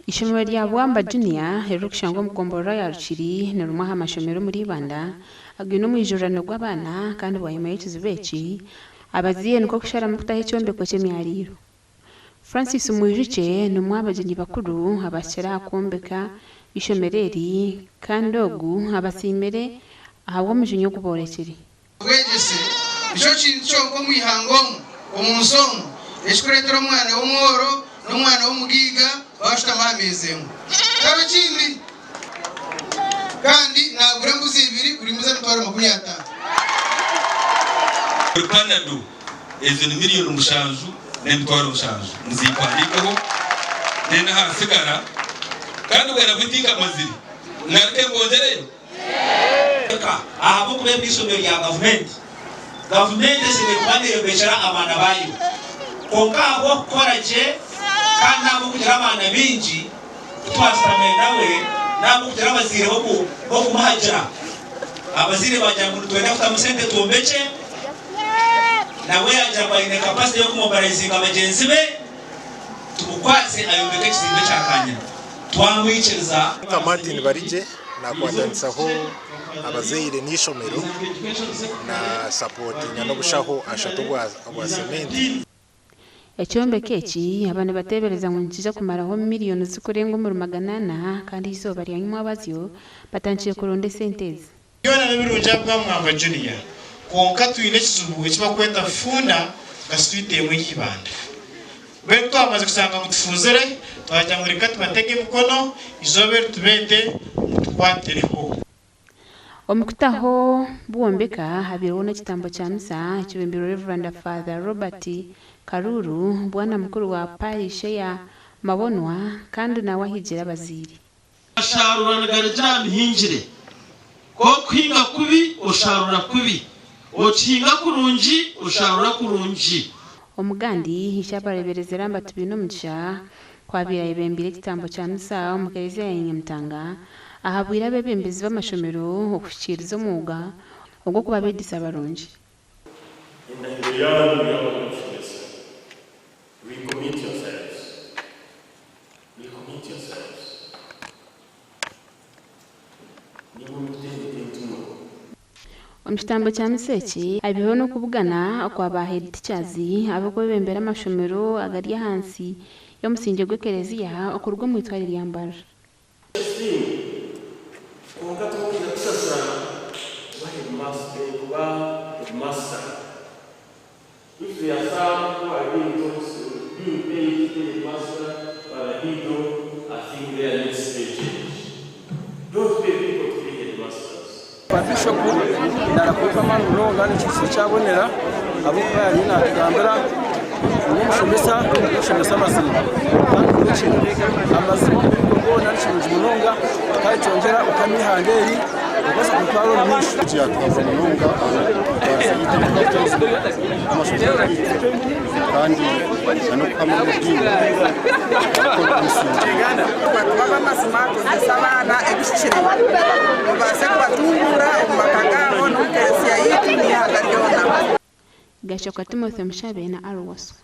Eishomero rya Bwamba Junior eririkushangwa omu gomborora ya Rukiri ni rimwe aha mashomero omuri Ibanda againe omwijurirano gw'abaana kandi bwanyima y'ekizibu eki, abazaire nikwo kusharamu kutaho ekyombeko ky'emyariiro. Francis Mwijukye n'omwe aha bagyenyi bakuru abahikire aha kwombeka eishomero eri kandi ogu abasiimire ahabw'omujinya ogu boorekire. Obwegyese nikyo kintu kyonka omu ihanga omu, omu nsi omu, ekirikureetera omwana w'omworo n'omwana w'omugaiga baashutama aha meeza emwe. Tihariho kindi. Kandi naagura embuzi ibiri, buri mbuzi emitwaro 50. Buri panado ezo ni miriyoni 7 n'emitwaro 7 muzimpandikeho then ahasigara kandi bwena bwe tinkamazire ngaruke mbongyereyo. Ahabw'okuba eri n'eishomero rya gavumenti, gavumenti eshemereire kuba neeyombekyera abaana baayo. Kwonka ahabw'okukora gye kandi n'ahabw'okugira abaana baingi, ku twashutamire nawe n'ahabw'okugira abazaire b'okumuhagira, abazaire baagira ngu nitwenda kutamu sente twombekye, nawe yaagira ngu aine capacity y'okumobilizinga bagyenzi be, tumukwatse ayombeke ekizimbe kya kanyina. Twamwikiriza. Nka Martin Barigye nakwatanisaho abazaire n'eishomero na sapotinga n'obushaho ashatu obwa cement. Ekyombeko eki aba nibateebereza ngu nikiija kumaraho miriyoni zirikurenga omuri 400 kandi eizooba rya nyimwabazyo batandikire kuronda esente ezi. Byona nibirungi ahabwa Mwamba Junior kwonka twine ekizibu eki bakweta funda nka street emwe y'eibanda. Mbwenu kutwamaze kushanga ngu tufunzire twagira ngu reka tubatege emikono eizooba eri tubeete ngu tukwatireho. Omu kutaho Bwombeka habaireho n'ekitambo kya misa ekibembirwe Rev. Father Robert Karuru, Bwana mukuru wa Parish eya Mabonwa kandi nawe ahigire abazaire. Ashaarura nigarugira aha mihingire. Ku orikuhinga kubi, oshaarura kubi. Okihinga kurungi, oshaarura kurungi. Omugandi Ishe-abareeberezi Lambert Bainomugisha ku abaire ayebembeire ekitambo kya misa omu kereziya ya Nyamitanga, ahabwire abeebembezi b'amashomero okuhikiiriza omwoga ogw'okuba abeegyesa barungi. Endahiro yaanyu y'abarikushomesa, Recommit yourselves. Recommit yourselves. Nimwe murikutendeka entumwa. Omu kitambo kya misa eki, habaireho n'okubugana okwa ba head teachers abarikwebembera amashomero agari ahansi y'omusingye gw'ekereziya okuruga omu itware rya Mbarara. Kwonka torikwija kushashura kuba headmaster, kuba headmaster. If there are some who are being taught, being paid to be headmaster but the middle, I think there needs to be a change. Don't pay people to be headmasters. Ba Bishopu narakuuka amaani munonga n'ekiikirizo kyabonera ahabw'okuba yariyo natugambira ngu omushomesa n'okushomesa amazima kandi nikyo amazima omu muringo gwona nikirungi munonga kandi kyongyera okuhamya eihanga eri okubaasa kuritwara omu maisho. Egi yatuhabura munonga aha mitwarize yaitu n'amashomero gaitu kandi n'okuhamya omu diini kukora emisingi. Kuba ab'amazima twegyese abaana ebihikire tubaase kubatunguura omu maka gaabo n'omu kereziya yaitu n'eihanga ryona. Gashakwa Timothy Mushabe na Arrow Wasswa.